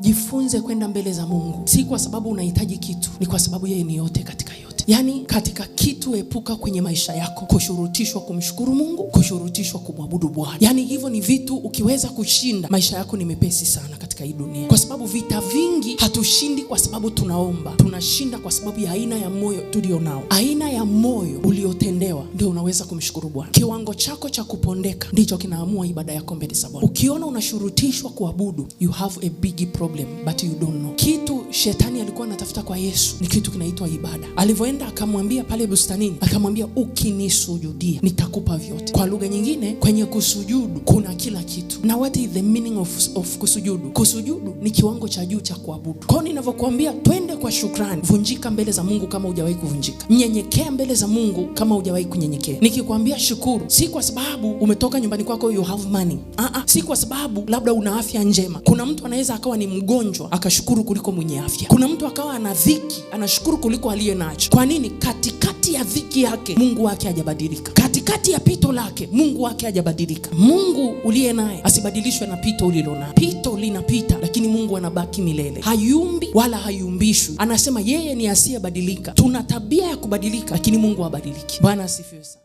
Jifunze kwenda mbele za Mungu, si kwa sababu unahitaji kitu, ni kwa sababu yeye ni yote katika yote. Yaani katika kitu, epuka kwenye maisha yako kushurutishwa kumshukuru Mungu, kushurutishwa kumwabudu Bwana. Yaani hivyo ni vitu ukiweza kushinda, maisha yako ni mepesi sana katika hii dunia, kwa sababu vita vingi hatushindi kwa sababu tunaomba, tunashinda kwa sababu ya aina ya moyo tulio nao. Aina ya moyo uliotendewa ndio unaweza kumshukuru Bwana. Kiwango chako cha kupondeka ndicho kinaamua ibada yako mbele za Bwana. Ukiona unashurutishwa kuabudu, you have a big problem but you don't know. Kitu shetani alikuwa anatafuta kwa Yesu ni kitu kinaitwa ibada. Alivyoenda akamwambia pale bustanini, akamwambia ukinisujudia nitakupa vyote. Kwa lugha nyingine, kwenye kusujudu kuna kila kitu. Na what is the meaning of kusujudu? Kusujudu ni kiwango cha juu cha kuabudu. Kwa hiyo ninavyokuambia twende kwa shukrani, vunjika mbele za Mungu kama hujawahi kuvunjika, nyenyekea mbele za Mungu kama hujawahi kunyenyekea. Nikikwambia shukuru, si kwa sababu umetoka nyumbani kwako you have money. Ah ah, si kwa sababu labda una afya njema. Kuna mtu anaweza akawa ni mgonjwa akashukuru kuliko mwenye afya. Kuna mtu akawa ana dhiki anashukuru kuliko aliye nacho. Kwa nini? Katikati ya dhiki yake Mungu wake hajabadilika. Katikati ya pito lake Mungu wake hajabadilika. Mungu uliye naye asibadilishwe na pito ulilonalo. Pito linapita, lakini Mungu anabaki milele, hayumbi wala hayumbishwi. Anasema yeye ni asiyebadilika. Tuna tabia ya kubadilika, lakini Mungu habadiliki. Bwana asifiwe sana.